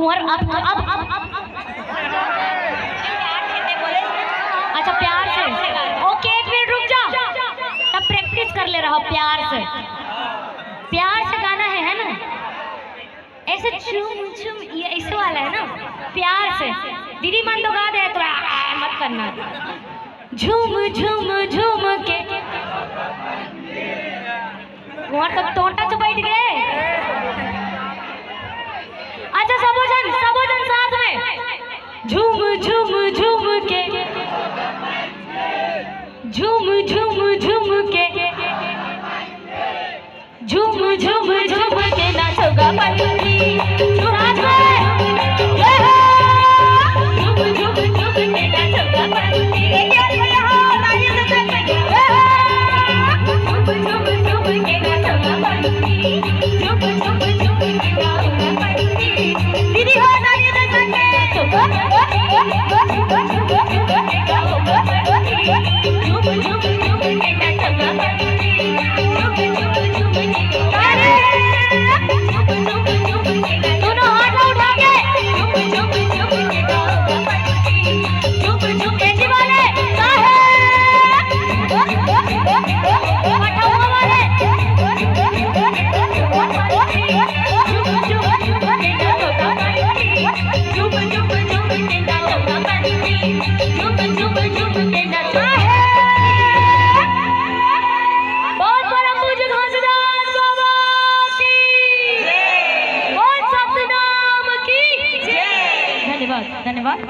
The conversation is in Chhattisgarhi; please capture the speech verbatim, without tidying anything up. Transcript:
और अब अब अब अब अच्छा, प्यार से। ओके, एक मिनट रुक जा, तब प्रैक्टिस कर ले रहा प्यार से। प्यार से गाना है, है ना? ऐसे झूम झूम, ये ऐसे वाला है ना, प्यार से। दीदी मन तो गा दे, तो आ, आ, मत करना। झूम झूम झूम के। वहाँ तक टोटा तो बैठ गए। अच्छा, सबोजन, सबोजन साथ में। झूम झूम झूम के, झूम झूम झूम के, झूम झूम झूम के नाचोगा पंडा।